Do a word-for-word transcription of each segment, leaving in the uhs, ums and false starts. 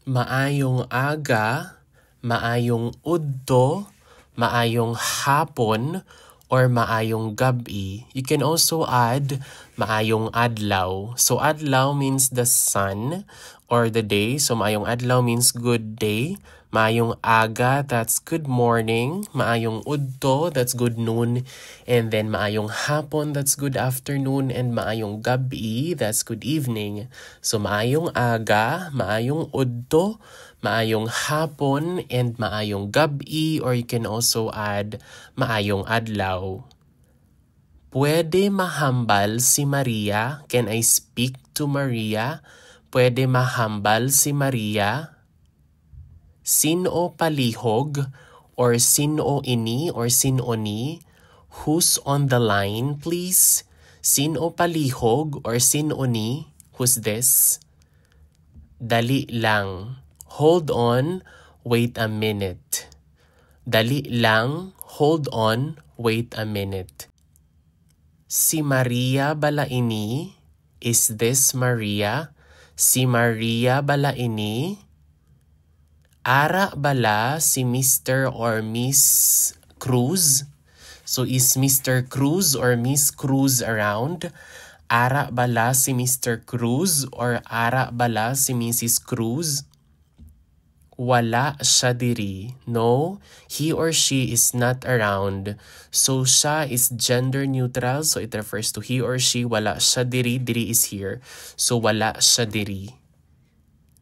Maayong aga, maayong udto, maayong hapon, or maayong gab-i. You can also add maayong adlaw. So adlaw means the sun or the day. So maayong adlaw means good day. Maayong aga, that's good morning. Maayong udto, that's good noon. And then maayong hapon, that's good afternoon. And maayong gab-i, that's good evening. So maayong aga, maayong udto, maayong hapon, and maayong gab-i, or you can also add maayong adlaw. Pwede mahambal si Maria? Can I speak to Maria? Pwede mahambal si Maria? Sin-o palihog or sin-o ini or sin-o ni? Who's on the line, please? Sin-o palihog or sin-o ni? Who's this? Dali lang. Hold on. Wait a minute. Dali lang. Hold on. Wait a minute. Si Maria bala ini? Is this Maria? Si Maria bala ini? Ara bala si Mister or Miss Cruz? So is Mister Cruz or Miss Cruz around? Ara bala si Mister Cruz or ara bala si Missus Cruz? Wala siya diri. No, he or she is not around. So siya is gender neutral, so it refers to he or she. Wala siya diri, diri is here. So wala siya diri.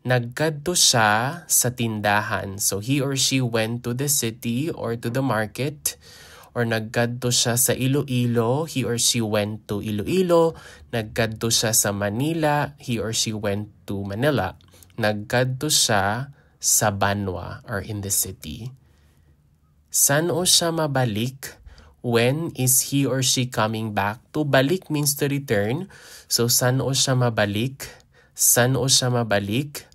Nagkadto siya sa tindahan. So he or she went to the city or to the market. Or nagkadto siya sa Iloilo, he or she went to Iloilo. Nagkadto siya sa Manila, he or she went to Manila. Nagkadto siya sa banwa or in the city. San-o siya mabalik? When is he or she coming back? To balik means to return. So, san-o siya mabalik? San-o siya mabalik?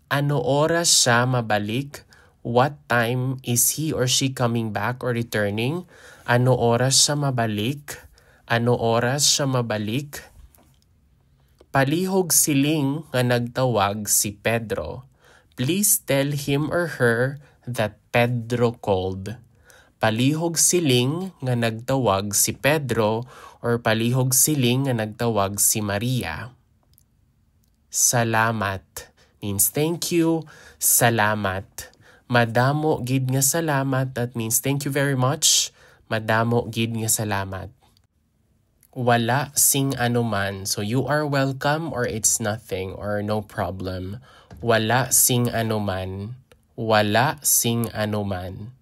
Ano oras siya mabalik? What time is he or she coming back or returning? Ano oras siya mabalik? Ano oras siya mabalik? Palihog siling nga nagtawag si Pedro. Please tell him or her that Pedro called. Palihog siling nga nagtawag si Pedro or palihog siling nga nagtawag si Maria. Salamat means thank you. Salamat. Madamo gid nga salamat. That means thank you very much. Madamo gid nga salamat. Wala sing anuman. So you are welcome or it's nothing or no problem. Wala sing anuman. Wala sing anuman.